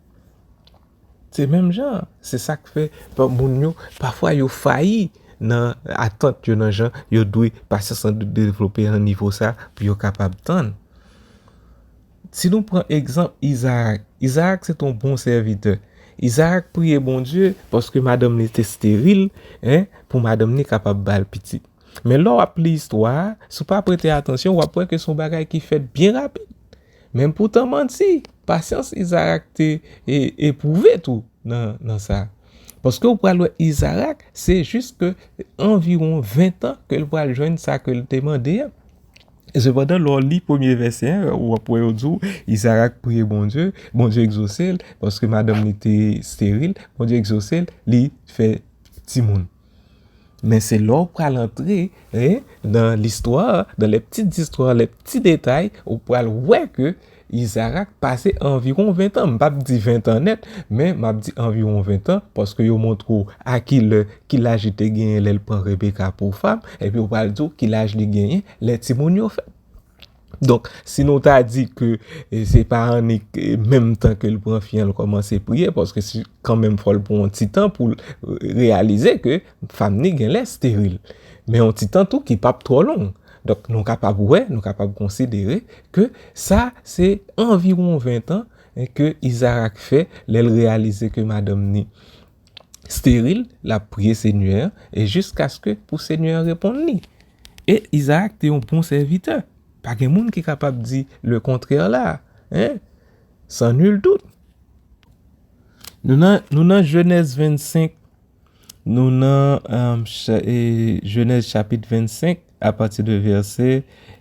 Se menm jan. Se sa k fè pa- moun yo, pafwa yo fayi nan atant yo, nan jan yo dwe pasyans lan de- devlope nan nivo sa pou yo kapab tann. Si nou pran egzanp Izarak, Izarak se te yon bon sèvitè. Izarak priye Bondye paske madanm li te steril, en, pou madanm li kapab ba l pitit. Men lè w ap li istwa a, si w pa prete atansyon, w ap wè ke se yon bagay ki fèt byen rapid. Men poutan manti, pasyans Izarak te e, epwouve tou nan, nan sa. Paske w pral wè Izarak, se jis ke anviwon ven tan ke l pral jwenn sa ke l te mande a. E sepandan, lè w li premye vèsè a, w ap wè yo di w, Izarak priye Bondye, Bondye egzose l, paske madanm li te steril, Bondye egzose l, li fè timoun. Men se lè w pral antre, en, nan listwa, dans les petites histoires, les petits détails, ou pral wè ke Izarak pase anviwon ven tan. M p ap di ven tan nèt, men m ap di anviwon ven tan, paske yo montre w a ki lè, ki laj li te genyen lè l pran Rebeka pou fanm, epi yo pral di w ki laj li genyen lè timoun yo fèt. Donk, si nou ta di ke, e, se pa annik, e, menm tan ke l pran fi an, l kòmanse priye, paske si, kanmenm, fò l pran yon ti tan pou l, e, reyalize ke fanm ni genlè steril. Men yon ti tan tou ki p ap twò long. Donk, nou kapab wè, nou kapab konsidere ke sa se anviwon ven tan, e, ke Izarak fè lè l reyalize ke madanm ni steril, l ap priye Senyè an, e jiskaske pou Senyè an reponn li. E Izarak te yon bon sèvitè. Pa gen moun ki kapab di le kontrè la, en? Sans nul doute. Nou nan, nou nan Jenèz vennsenk, nou nan, e, cha- e, Jenèz chapit vennsenk, apati de vèsè,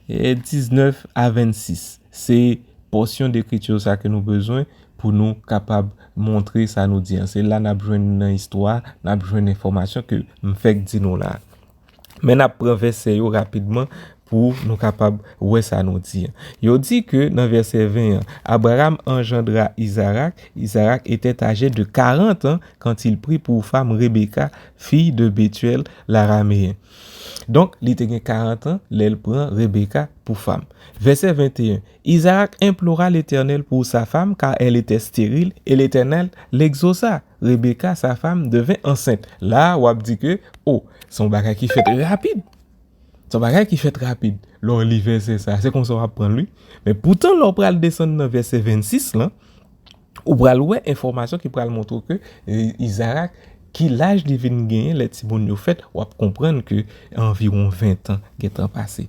e, diznèf a vennsis. Se pòsyon de ekriti sa ke nou bezwen pou nou kapab montre sa nou di an. Se la n ap jwenn nan istwa, n ap jwenn enfòmasyon ke m fèk di nou la. Men n ap pran vèsè yo rapidman pou nou kapab wè sa nou di an. Yo di ke nan vèsè ven an, Abraham engendra Isaac, Isaac était âgé de quarante ans quand il prit pour femme Rebecca, fille de Bethuel l'Araméen. Donk, li te gen karant an lè l pran Rebeka pou fanm. Vèsè venteyen, Isaac implora l'Éternel pour sa femme, car elle était stérile, et l'Éternel l'exauça. Rebecca, sa femme, devint enceinte. La, w ap di ke, o, se yon bagay ki fèt rapid. Se yon bagay ki fèt rapid. Lè w li vèsè sa, se konsa w ap pran l, wi. Men poutan, lè w pral desann nan vèsè vennsis lan, ou pral wè enfòmasyon ki pral montre w ke, e, Isaac Ki laj li vin genyen lè timoun yo fèt, w ap konprann ke anviwon ven tan gentan pase.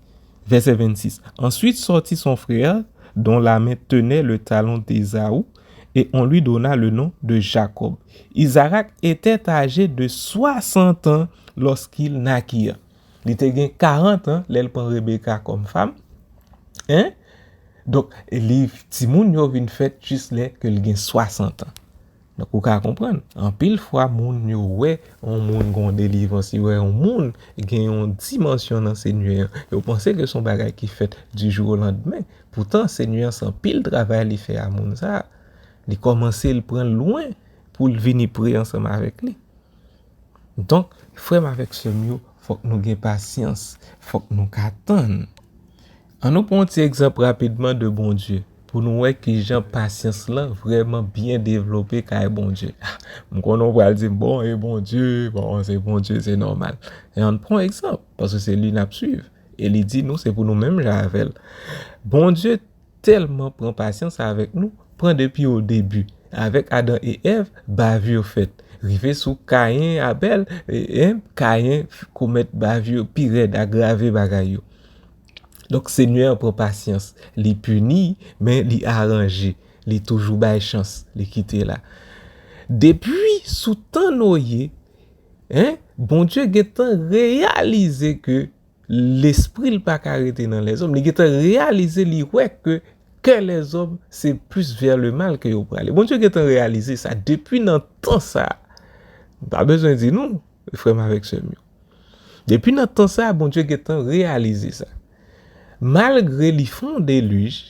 Verset vingt-six. Ensuite sortit son frère, dont la main tenait le talon d'Ésaü, et on lui donna le nom de Jacob. Isaac était âgé de soixante ans lorsqu'il naquit. Li te gen karant an lè l pran Rebeka kòm fanm. Hein? Donk, li, timoun yo vin fèt jis lè ke l gen swasant an. Donk, ou ka konprann, anpil fwa moun yo wè yon moun gen yon delivrans, yo wè yon moun gen yon dimansyon nan Senyè an. Yo panse ke se yon bagay ki fèt du jour au lendemain. Poutan, Senyè an se anpil travay li fè a moun sa a. Li kòmanse l pran l lwen pou l vini pre ansanm avèk li. Donk, frè m avèk sè m yo, fòk nou gen pasyans, fòk nou ka tann. Ann nou pran yon ti egzanp rapidman de Bondye, pou nou wè kijan pasyans lan vrèman byen devlope kay Bondye. M konnen w pral di m, "Bon, e Bondye, bon, se Bondye, se nòmal." E ann pran yon egzanp, paske se li n ap swiv. E li di nou, se pou nou menm jan avè l. Bondye tèlman pran pasyans avèk nou, pran depi o debi. Avèk Adan e Èv, bavure fèt. Rive sou Kayen, Abèl, e, e, Kayen f-, komèt bavure pi rèd, agrave bagay yo. Donk, Senyè an pran pasyans. Li pini, men li aranje. Li toujou bay chans. Li kite la. Depi sou tan Noye, hein, Bondye gentan reyalize ke lespri l pa ka rete nan lèzòm. Li gentan reyalize, li wè ke kè lèzòm se plis vè le mal ke yo prale. Bondye gentan reyalize sa depi nan tan sa. M pa bezwen di nou, frè m avèk sè m yo. Depi nan tan sa, Bondye gentan reyalize sa. Malgre li fè yon delij,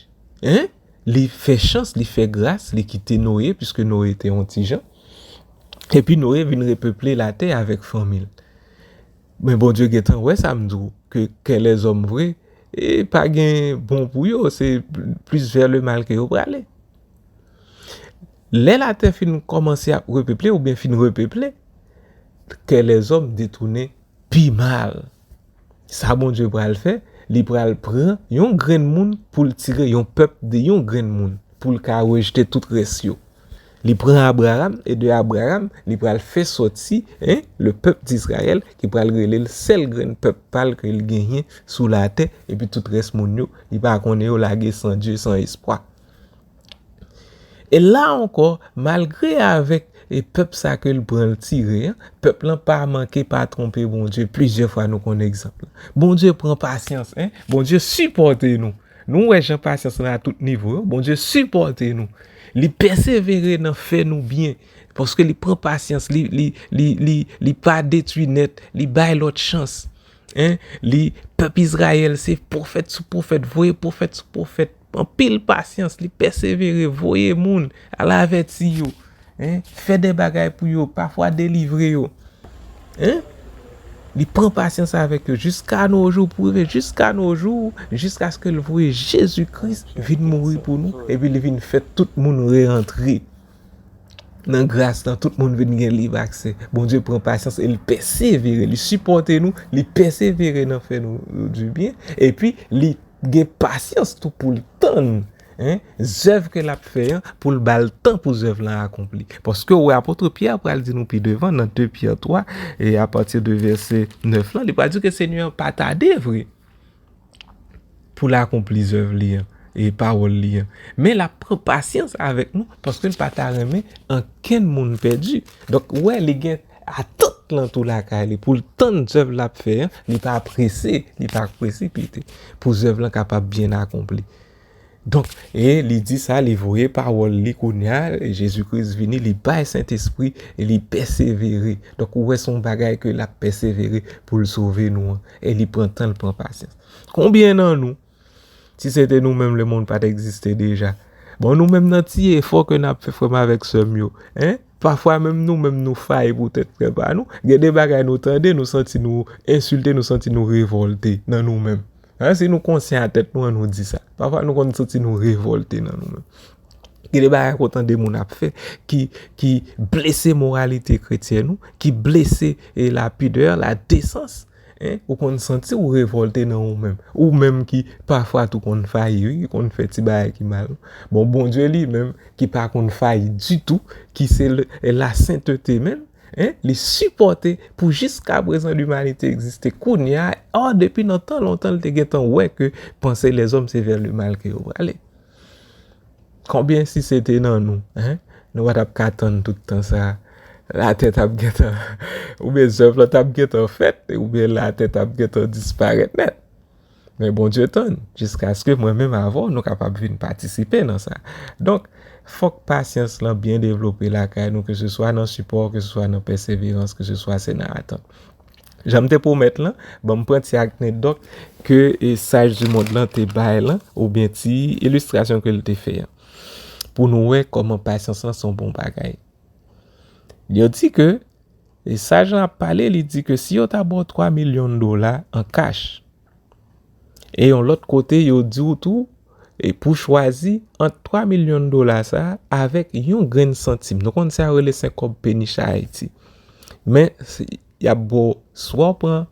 hein, li fè chans, li fè gras, li kite Noye, piske Noye te yon ti jan. Epi Noye vin repeple latè avèk fanmi l. Men Bondye gentan wè sa m di w, ke kè lèzòm vre, e pa gen bon pou yo, se plis vè le mal ke yo prale. Lè latè fin kòmanse ap repeple oubyen fin repeple, kè lèzòm detounen pi mal. Sa Bondye pral fè, li pral pran yon grenn moun pou l tire yon pèp de yon grenn moun, pou l ka rejte tout rès yo. Li pran Abraram, e de Abraram, li pral fè sòti, hein, le peuple d'Israël, ki pral rele l sèl grenn pèp pa l ke l genyen sou latè, epi tout rès moun yo, li pa konnen yo lage san Dye, san espwa. E la ankò, malgre avèk e pèp sa ke l pran l tire an, pèp lan pa manke pa twonpe Bondye plizyè fwa, nou konn egzanp lan. Bondye pran pasyans, hein? Bondye sipòte nou. Nou wè jan pasyans lan a tout nivo yo. Bondye sipòte nou. Li pèsevere nan fè nou byen. Paske li pran pasyans, li, li, li, li, li pa detwi nèt, li bay lòt chans. Hein? Li, pèp Izrayèl, se pwofèt sou pwofèt, voye pwofèt sou pwofèt. Anpil pasyans, li pèsevere, voye moun, al avèti yo. Hein? Fè de bagay pou yo, pafwa delivre yo. Hein? Li pran pasyans avèk yo jiska no jou, pou rive jiska no jou, jiskaske l voye Jezi Kris vin mouri pou nou, epi li vin fè tout moun rerantre nan gras lan, tout moun vin gen lib aksè. Bondye pran pasyans e li pèsevere, li sipòte nou, li pèsevere nan fè nou du byen, epi li gen pasyans tou pou l tann, hein, zèv ke l ap fè an, pou l ba l tan pou zèv lan akonpli. Paske ou wè apot Pyè pral di nou pi devan, nan de Pyè twa, e apati de vèsè nèf lan, li pral di ke Senyè an pa tade vre pou l akonpli zèv li an e pawòl li an. Men l ap pran pasyans avèk nou, paske l pa ta renmen ankenn moun pèdi. Donk, ou wè, li gen atant lan tou lakay li pou l tann zèv l ap fè an, li pa prese, li pa presipite pou zèv lan kapab byen akonpli. Donk, e li di sa, li voye pawòl li kounye a, Jezi Kris vini, li bay Sentespri, e li pèsevere. Donk, ou wè, se yon bagay ke l ap pèsevere pou l sove nou an. E li pran tan, l pran pasyans. Konbyen nan nou, si se te nou menm, lemonn pa t egziste deja? Bon, nou menm nan ti efò ke n ap fè, frè m avèk sè m yo, hein? Pafwa menm nou menm nou fayi poutèt frè pa nou. Gen de bagay nou tande, nou santi nou ensilte, nou santi nou revòlte nan nou menm. Hein, si nou konsyan a tèt nou, ann nou di sa. Pafwa nou konn santi nou revòlte nan nou menm. Gen de bagay ke w tande moun ap fè ki, ki blese moralite kretyèn ou, ki blese, e, lapidè, ladesans. Hein, ou konn santi w revòlte nan ou menm. Ou menm ki pafwa tou konn fayi, wi, ki konn fè ti bagay ki mal. Bon, Bondye li menm, ki pa konn fayi ditou, ki se le, la sentete menm, Hein? Li sipòte pou jiska prezan limanite egziste kounye a, or depi nan tan lontan li te gentan wè ke panse lèzòm se vè lemal ke yo prale. Konbyen si se te nan nou, hein? Nou pa t ap ka tann tout tan sa. Latè t ap gentan, oubyen zèv lan t ap gentan fèt, oubyen latè t ap gentan disparèt nèt. Men Bondye tann, jiskaske mwen menm avè w, nou kapab vin patisipe nan sa. Donk, fòk pasyans lan byen devlope lakay nou, ke se swa nan sipò, ke se swa nan pèseverans, ke se swa se nan atant. Jan m te pwomèt lan, ban m pran ti anekdòt ke e, saj di mond lan te bay lan, oubyen ti ilistrasyon ke l te fè an. Pou nou wè kòman pasyans lan se yon bon bagay. Yo di ke, e saj lan ap pale, li di ke si yo ta ba w twa milyon dola an kach, e yon lòt kote, yo di w tou, e pou chwazi ant twa milyon dola sa a avèk yon grenn santim. Nou konn sa yo rele senk kòb peni Ayiti. Men, y ap ba w swa w pran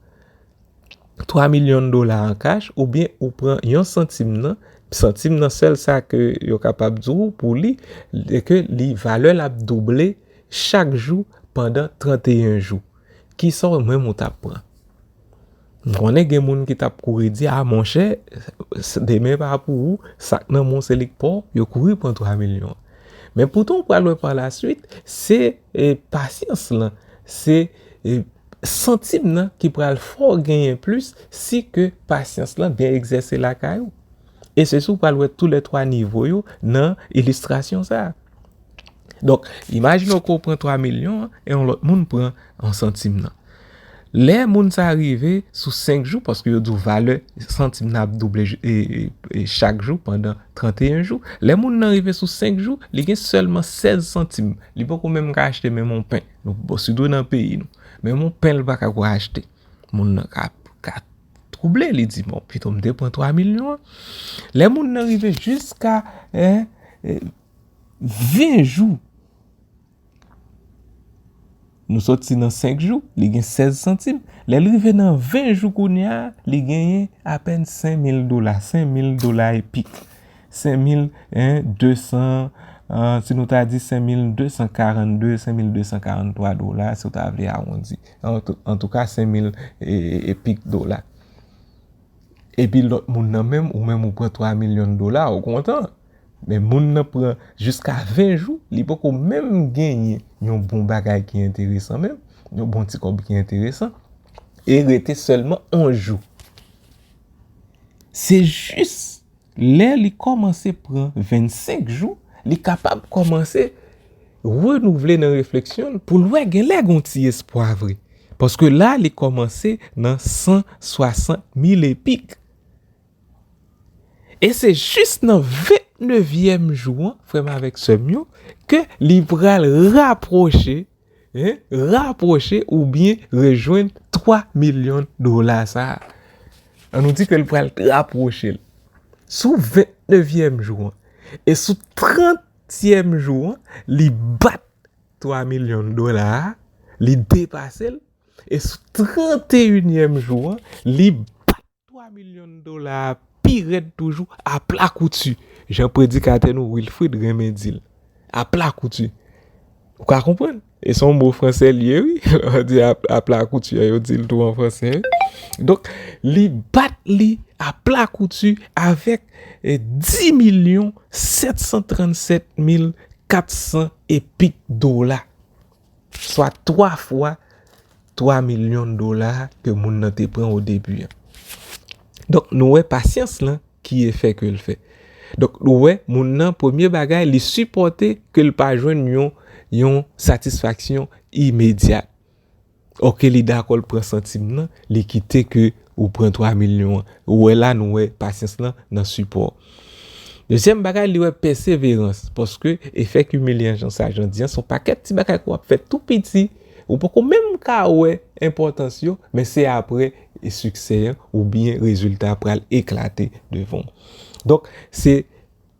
twa milyon dola an kach, oubyen ou pran yon santim nan, santim nan sèl sa ke yo kapab di w pou li, se ke li valè l ap double chak jou pandan tranteyen jou. Kisa w menm ou t ap pran? M konnen gen moun ki t ap kouri di, a monchè, demen pa pou ou, sa k nan men w se li k pa w, yo kouri pran twa milyon. Men poutan w pral wè pa la swit, se e, pasyans lan, se e, santim nan ki pral fè w genyen plis si ke pasyans lan byen egzèse lakay ou. E se si w pral wè tou lè twa nivo yo nan ilistrasyon sa a. Donk, imajine w ke w pran twa milyon an e yon lòt moun pran yon santim nan. Lè moun sa rive sou senk jou, paske yo di w valè santim nan ap double e, e, e, chak jou pandan tranteyen jou, lè moun nan rive sou senk jou, li gen sèlman sèz santim. Li poko menm ka achte menm yon pen. Nou, bon, sitou nan peyi nou. Menm yon pen li pa ka kwa achte. Moun nan ka, ka twouble, li di, bon, pito m te pran twa milyon an. Lè moun nan rive jiska en, e, ven jou, nou soti nan senk jou, li gen sèz santim. Lè l rive nan ven jou kounye a, li genyen apèn senk mil dola, senk mil dola epik. Senk mil, en, de san, an, si nou ta di senk mil de san karannde, senk mil de san karanntwa dola, si w ta vle awondi. An tou, antouka, senk mil e, e, epik dola. Epi lòt moun nan menm, ou menm ou pran twa milyon dola, ou kontan. Men moun nan pran jiska ven jou, li poko menm genyen yon bon bagay ki enteresan menm, yon bon ti kòb ki enteresan, e rete sèlman onz jou. Se jis lè li kòmanse pran vennsenk jou, li kapab kòmanse renouvle nan refleksyon l pou l wè genlè gen yon ti espwa vre. Paske la, li kòmanse nan san swasant mil epik. E se jis nan ventnevyèm jou an, frè m avèk sè m yo, ke li pral rapwoche, en, rapwoche oubyen rejwenn twa milyon dola sa a. An nou di ke l pral rapwoche l. Sou ventnevyèm jou an. E sou trantyèm jou an, li bat twa milyon dola a, li depase l. E sou tranteyinyèm jou an, li bat twa milyon dola a pi rèd toujou a pla kouti. Jan predikatè nou Wilfrid renmen di l. A pla kouti. Ou ka konprann? E se yon mo franse l ye, wi. Lè yo di a, a pla kouti, yo di l tou an franse, wi. Donk, li bat li a pla kouti avèk e, dis milyon sèt san trannsèt mil kat san epik dola. Swa twa fwa twa milyon dola ke moun nan te pran o debi an. Donk, nou wè pasyans lan ki efè ke l fè. Donk, nou wè moun nan, premye bagay, li sipòte ke l pa jwenn yon, yon satisfaksyon imedyat. Oke, li dakò l pran santim nan, li kite ke ou pran twa milyon an. Ou wè la, nou wè pasyans lan nan sipò. Dezyèm bagay, li wè pèseverans, paske efè kimile an, jan sa jan di an, se yon pakèt ti bagay ke w ap fè tou piti, ou poko menm ka wè enpòtans yo, men se apre e siksè an oubyen rezilta pral eklate devan w. Donk, se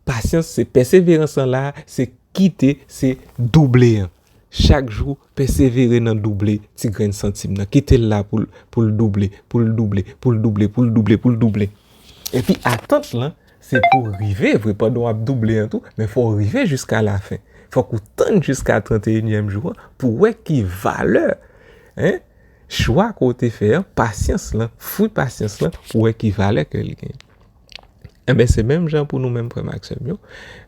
pasyans, se pèseverans lan la, se kite, se double an. Chak jou, pèsevere nan double ti grenn santim nan. Kite l la pou l, pou l double, pou l double, pou l double, pou l double, pou l double. Epi atant lan, se pou w rive, vre, pandan w ap double an tou, men fò w rive jiska lafen. Fòk ou tann jiska trannteyinyèm jou an pou wè ki valè, hein, chwa ke w te fè an, pasyans lan, fwi pasyans lan, pou wè ki valè ke l genyen. Enben, se menm jan pou nou menm, frè m ak sè m yo.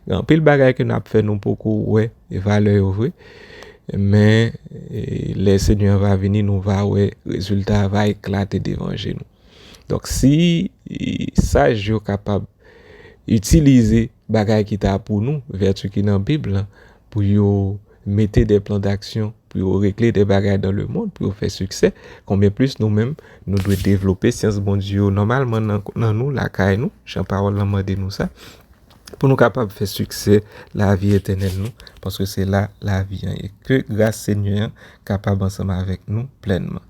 Gen anpil bagay ke n ap fè, nou poko wè valè yo vre. Men, e, lè Senyè an va vini, nou va wè rezilta a va eklate devan je nou. Donk, si, e, saj yo kapab itilize bagay ki ta pou nou, vèti ki nan Bib lan, pou yo mete de plan d'action, pou yo regle de bagay dans le monde, pou yo fè siksè, konbyen plis nou menm, nou dwe devlope syans Bondye yo nòmalman nan, nan nou, lakay nou, jan pawòl lan mande nou sa, pou nou kapab fè siksè lavi etènèl nou, paske se la lavi an ye. Ke gras Senyè an kapab ansanm avèk nou plènman.